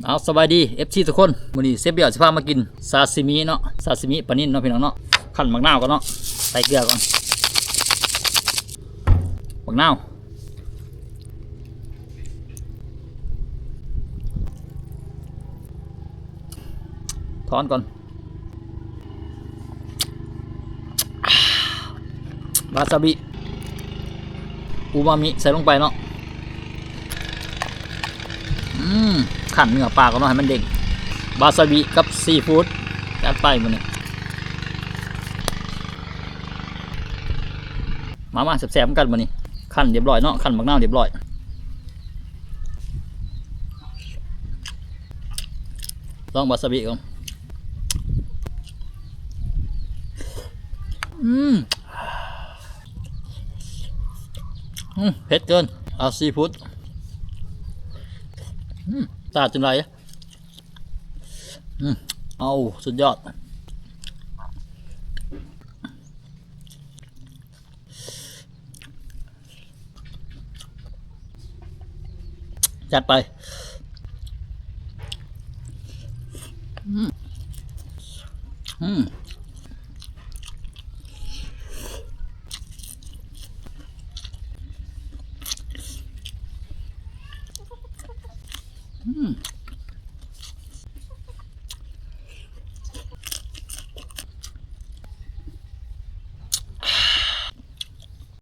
ເອົາ ສະບາຍດີ ເອັຟຊີ ທຸກຄົນ, ມື້ນີ້ເຊຟເບຍຊິພາມາກິນຊາຊິມິເນາະ, ຊາຊິມິປານິນເນາະ ພີ່ນ້ອງເນາະ. ຄັ້ນໝາກນາວກ່ອນເນາະ, ໃສ່ເກືອກ່ອນ. ໝາກນາວ ຖອນກ່ອນ. ວາຊາບິ ອູມາມິໃສ່ລົງໄປເນາະ. ອືມ ຄັ້ນເນື້ອປາກ່ອນເນາະ ໃຫ້ມັນເດ້ງ. ວາຊາບິກັບຊີຟູດ ຈັດໄປມື້ນີ້. ມາ ມາແຊບໆນຳກັນມື້ນີ້. ຄັ້ນຮຽບຮ້ອຍເນາະ, ຄັ້ນໝາກນາວຮຽບຮ້ອຍ. ລອງວາຊາບິກ່ອນ. ອືມ ອືມ ເຜັດເກີນ. ເອົາຊີຟູດ. ອືມ ຕາດຈົນໄຫຼ. ອືມ ເອົາ ສຸດຍອດ. ຈັດໄປ. ອືມ ອືມ ອືມ.